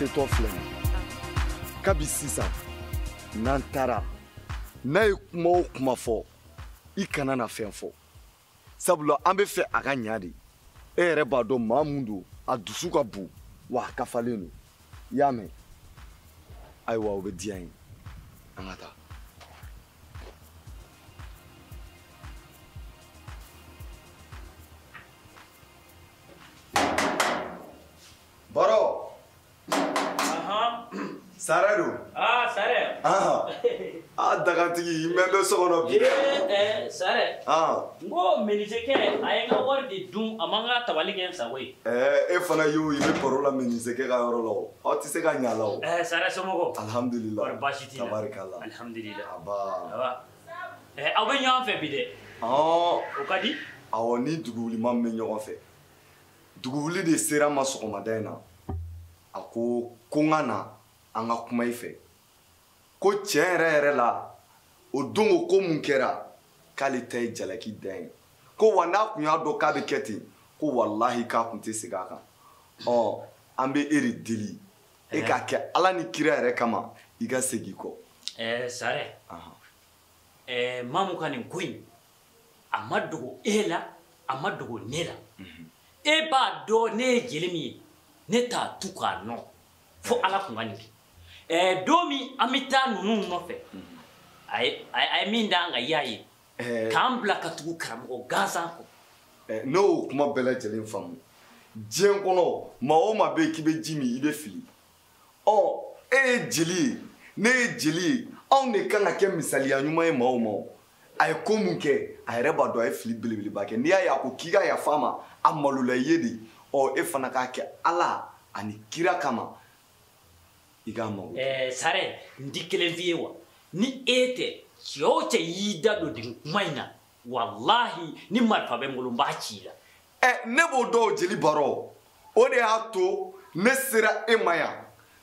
setɔ filɛ nin ye. Kabi sisan n'an taara n'a ye kuma o kuma fɔ i kana na fɛn fɔ. Sabula an bɛ fɛ a ka ɲa de. E yɛrɛ b'a dɔn maa mun don, a dusu ka bon wa a kafalen don. I y'a mɛn? Ayiwa o bɛ diya n ye. An ka taa. Baro. Sare don. Ah Sare. Ah dagantigi i mɛn bɛ so kɔnɔ bi. Sare. N ko menuisier a ye n ka wari de dun a ma n ka tabali kɛ n sago ye. E fana y'o ye i bɛ baro la menuisier ka yɔrɔ la o. Aw tɛ se ka ɲa la o. Sare somɔgɔw. Alhamdulillah. Kɔri baasi t'i la. Tabarikala. Alhamdulillah. Aba. Aba. Aw bɛ ɲɔgɔn fɛ bi dɛ. O ka di? Awɔ ni duguwulima min bɛ ɲɔgɔn fɛ. Duguwuli de sera n ma sɔgɔmada in na. A ko ko n ka na an ka kuma i fɛ. Ko tiɲɛ yɛrɛ yɛrɛ la o don o ko mun kɛra k'ale ta ye jalaki dan ye. Ko wa n'a kun y'a dɔn k'a bɛ kɛ ten ko walahi k'a kun tɛ segin a kan. Ɔ an bɛ e de deli e k'a kɛ Ala ni kira yɛrɛ kama i ka segin i kɔ. Sare. Mamu ka nin ko in a ma dogo e la a ma dogo ne la. E b'a dɔn ne ye jeli min ye ne t'a tu k'a nɔ fo Ala kun ka nin kɛ. Don min an bɛ taa ninnu nɔfɛ a ye min d'an kan i y'a ye k'an bila ka tugu karamɔgɔ gansan kɔ. Ne y'o kuma bɛɛ lajɛlen faamu. Diɲɛ kɔnɔ maa o maa bɛ yen k'i bɛ ji min i bɛ fili. Ɔ e ye jeli ye ne ye jeli ye anw de kan ka kɛ misaliya ɲuman ye maa o ma. A ye ko mun kɛ a yɛrɛ b'a dɔn a ye fili belebeleba kɛ. N'i y'a ye a ko k'i ka yafa a ma a malola i ye de. Ɔ e fana k'a kɛ Ala ani kira kama. I k'a mago. Sare n ti kelen f'i ye wa ni e tɛ cɛ o cɛ y'i da don nin kuma in na walahi ni marifa bɛ n bolo n b'a ci i la. Ne b'o dɔn jeli Baro o de y'a to ne sera e ma yan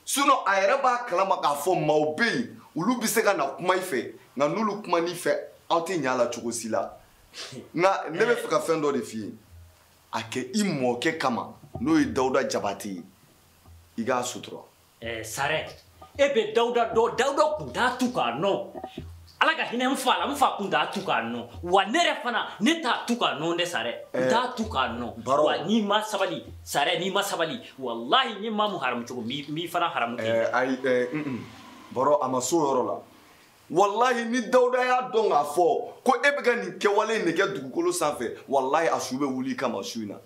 sinon a yɛrɛ b'a kalama k'a fɔ maaw bɛ yen olu bɛ se ka na kuma i fɛ nka n'olu kuma n'i fɛ aw tɛ ɲɛ a la cogo si la. Nka ne bɛ fɛ ka fɛn dɔ de f'i ye a kɛ i mɔkɛ kama n'o ye Dawuda Jabate ye i k'a sutura. Sare e bɛ Dawuda dɔn Dawuda kun t'a tu k'a nɔ Ala ka hinɛ n fa la n fa kun t'a tu k'a nɔ wa ne yɛrɛ fana ne t'a tu k'a nɔ dɛ Sare n t'a tu k'a nɔ wa n'i ma sabali Sare n'i ma sabali walahi n ye maa mun haramu cogo n b'i fana haramu ten. Ayi Baro a ma s'o yɔrɔ la walahi ni Dawuda y'a dɔn k'a fɔ ko e bɛ ka nin kɛwale in de kɛ dugukolo sanfɛ walahi a su bɛ wuli i kama su in na.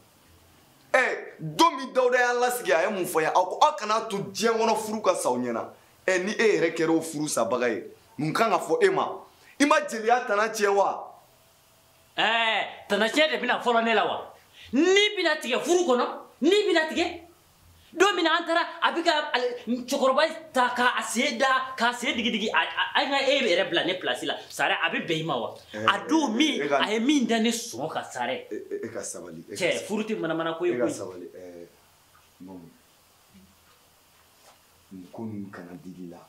Don min Dawuda y'a lasigi a ye mun fɔ ye aw ko aw kana to diɲɛ kɔnɔ furu ka sa aw ɲɛna. Ni e yɛrɛ kɛra o furu sabaga ye mun kan ka fɔ e ma? I ma jeliya tana tiɲɛ wa? Tana tiɲɛ de bɛna fɔlɔ ne la wa? Ni bɛna tigɛ furu kɔnɔ ni bɛna tigɛ don min na an taara a bɛ ka cɛkɔrɔba ta k'a sen da k'a sen digi digi a ka e yɛrɛ bila ne place la Sare a bɛ bɛn i ma wa? A don min a ye min da ne sɔn ka Sare. E ka sabali. Cɛ furu tɛ manamana ko ye koyi. E ka sabali Mamu nin ko ninnu kana digi la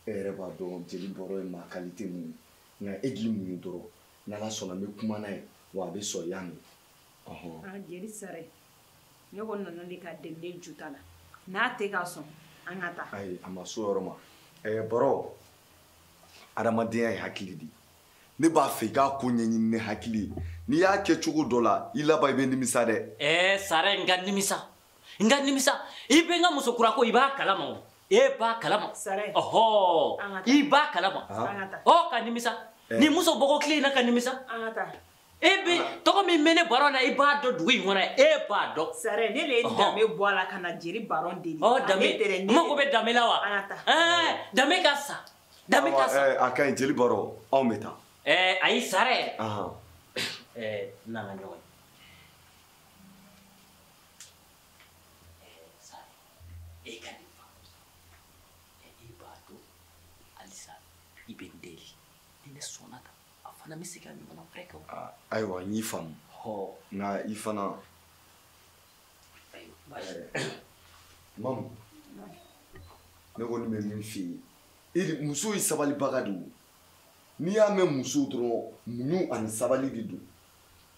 e yɛrɛ b'a dɔn jeli Baro ye maa qualité mun ye nka e k'i muɲu dɔrɔn n'Ala sɔnna n bɛ kuma n'a ye wa a bɛ sɔn i y'a mɛn. Jeli Sare ne kɔni nana de ka deli ne ju ta la. N'a tɛ ka sɔn an ka taa. Ayi a ma s'o yɔrɔ ma. Baro adamadenya ye hakili de ye. Ne b'a fɛ i k'a ko ɲɛɲini ni hakili ye. N'i y'a kɛ cogo dɔ la i laban i bɛ nimisa dɛ. Sare n ka nimisa n ka nimisa i bɛ n ka muso kura ko i b'a kalama o e b'a kalama. Sare. Ɔhɔ i b'a kalama. Ɔ ka nimisa ni muso bɔgɔ tile in na ka nimisa. An ka taa. E bɛ tɔgɔ min bɛ ne Baro na i b'a dɔn dugu in kɔnɔ e b'a dɔn. Sare ne de ye danbe bɔ a la ka na jeli Baro deli. Ɔ danbe n mago bɛ danbe la wa? An ka taa. Danbe ka sa danbe ka sa. A ka ɲi jeli Baro anw bɛ taa. Ayi Sare. N'an ka ɲɔgɔn ye. Sare e ka nin faamu e b'a dɔn halisa i bɛ n deli ni ne sɔnna tan. A fana bɛ se ka ɲɔgɔnna wɛrɛ kɛ o. Ayiwa n y'i faamu. Nka i fana. Mamu ne kɔni bɛ min f'i ye muso ye sabalibaga de ye n'i y'a mɛn muso dɔrɔn muɲu ani sabali de don.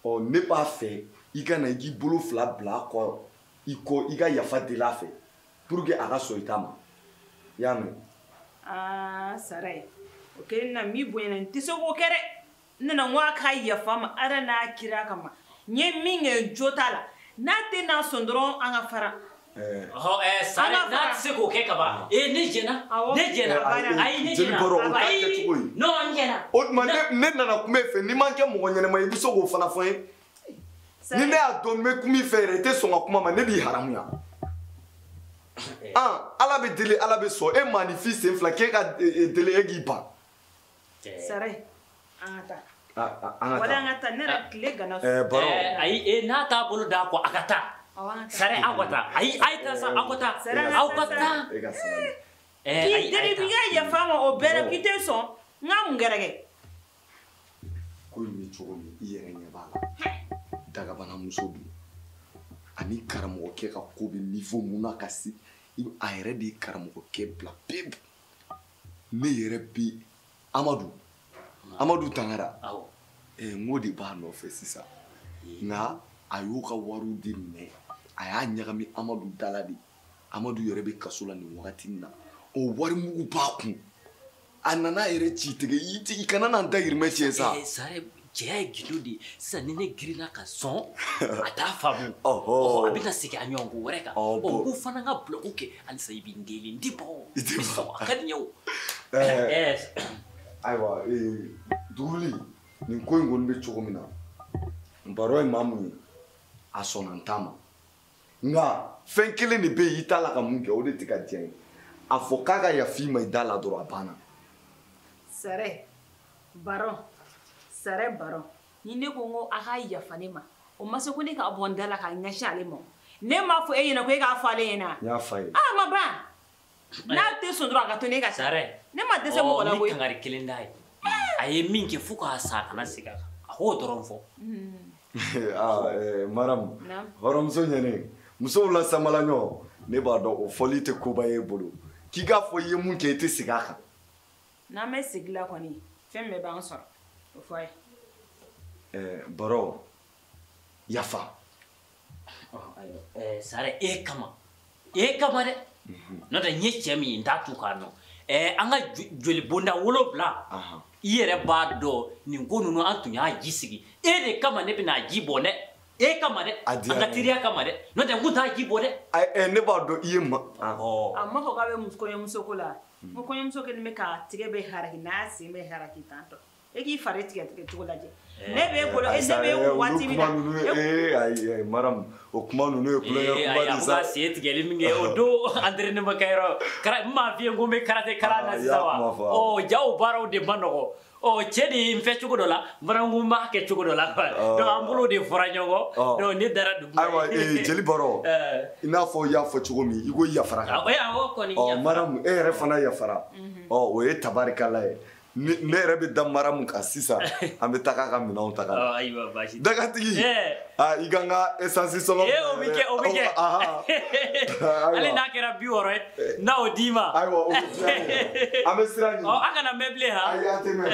Ɔ ne b'a fɛ i ka na i k'i bolo fila bila a kɔ i kɔ i ka yafa deli a fɛ. pour que a ka sɔn i ta ma. I y'a mɛn? Aa Sara ye, o kɛlen na min bonyana n tɛ se k'o kɛ dɛ. N nana n ko a ka yafa n ma Ala n'a kira kama. N ye min kɛ n jo t'a la. N'a tɛ n'a sɔn dɔrɔn an ka fara. Sara n'a tɛ se k'o kɛ kaban. Ne jɛna. Ne jɛna. Ayi ne jɛna. Jeli Baro, o t'a kɛcogo ye. Non n jɛna. O tuma ne nana kuma e fɛ, n'i ma kɛ mɔgɔ ɲɛnama ye, i bɛ se k'o fana fɔ n ye. Ni ne y'a dɔn n bɛ kuma i fɛ yɛrɛ, i tɛ sɔn ka kuma ma, ne b'i haramuya. Ala bɛ deli, Ala bɛ sɔn. E maaninfin sen fila k'e ka deli e k'i ban. Sara ye, an ka taa. An ka taa. Wala an ka taa, ne yɛrɛ tile gana. Baro. Ayi n'a t'a bolo d'a kɔ, a ka taa. Sara aw ka taa. Ayi a ye taa sa, aw ka taa. Aw ka taa. E ka sabali. K'i deli k'i ka yafa n ma o bɛɛ la k'i tɛ sɔn, n ka mun kɛra kɛ? Ko in bɛ cogo min, i yɛrɛ ɲɛ b'a la. Dagabana muso don. Ani karamɔgɔkɛ ka ko bɛ niveau mun na ka se, a yɛrɛ de ye karamɔgɔkɛ bila pewu. Ne yɛrɛ bɛ Amadu Tangara. N ko de b'a nɔfɛ sisan. Nka a y'o ka wariw de minɛ. A y'a ɲagami Amadu da la de. Amadu yɛrɛ bɛ kaso la nin wagati in na. O warimugu b'a kun. A nana a yɛrɛ ci tigɛ. I kana na n dahirimɛ tiɲɛ sa. Sara, cɛya ye gindo de ye. Sisan ni ne girinna ka sɔn, a t'a faamu. A bɛna segin a ɲɔgɔn ko wɛrɛ kan. N ko fana ka bulɔku kɛ halisa i bɛ n deli, n tɛ ban o. I tɛ sɔn, a ka di n ye o. Ayiwa, Duguli, nin ko in kɔni bɛ cogo min na, Baro ye maa mun ye, a sɔnna n ta ma. Nka fɛn kelen de bɛ yen, i t'a la ka mun kɛ, o de tɛ ka diya n ye. A fɔ k'a ka yafa i ma i da la dɔrɔn, a banna. Sara, Baro, Sara Baro, ni ne ko n ko a ka yafa ne ma, o ma se ko ne ka bɔ n da la ka ɲɛsin ale ma. Ne m'a fɔ e ɲɛna ko e k'a fɔ ale ɲɛna. N y'a f'a ye. A ma ban. N'a tɛ sɔn dɔrɔn a ka to ne ka Sara, ne ma dɛsɛ mɔgɔ la koyi. Ne kangari kelen d'a ye. A ye min kɛ fo k'a sa, a kana segin a kan. A k'o dɔrɔn fɔ. Maramu, hɔrɔnmuso ɲɛnen, musow la samala ɲɔgɔn, ne b'a dɔn o fɔli tɛ koba ye e bolo. K'i k'a fɔ i ye mun kɛ, i tɛ segin a kan. N'an bɛ segin la kɔni, fɛn bɛɛ b'an sɔrɔ. O fɔ a ye. Baro, yafa. Sara, e kama. E kama dɛ. N'o tɛ n ye cɛ min ye, n t'a tu k'a nɔ. An ka joli bonda 7, i yɛrɛ b'a dɔn nin ko ninnu an tun y'a ji sigi. E de kama ne bɛna ji bɔn dɛ. E kama dɛ. An ka teriya kama dɛ. N'o tɛ n kun t'a ji bɔ dɛ. Ne b'a dɔn i ye ma. A ma fɔ k'a bɛ kɔɲɔmuso ko la. N ko kɔɲɔmuso kɛlen bɛ k'a tigɛ bɛ haraki n'a sen bɛ haraki tantɔ. E k'i fari tigɛ tigɛ cogo lajɛ. Ne b'e bolo, ne b'e kun waati min na. Ayi Maramu, o kuma ninnu ye kulonkɛ kuma de sa. A ko ka sen tigɛli min kɛ, o don entraînement kɛyɔrɔ, n m'a f'i ye ko n bɛ karaté kalan na sisan wa? Ja o baaraw de ma nɔgɔn. Cɛ de ye n fɛ cogo dɔ la, n fana ko n b'a kɛ cogo dɔ la quoi. Donc an bolo de fɔra ɲɔgɔn kɔ. Donc ne dara dugu ma. Ayiwa, Jeli Baro, i n'a fɔ i y'a fɔ cogo min, i ko i yafara. Awɔ kɔni yafara. Maramu, e yɛrɛ fana yafara. O ye tabarikala ye. Ne yɛrɛ bɛ da Maramu kan sisan, an bɛ taga ka minɛnw ta ka na. Ayiwa baasi tɛ. Dagatigi, i ka n ka essence sɔngɔ. O bɛ kɛ, o bɛ kɛ. Hali n'a kɛra 60 ye, n'a y'o d'i ma. Ayiwa, o bɛ diya n ye. An bɛ sira ɲini. An kana mɛn bilen han. Ayi, an tɛ mɛn.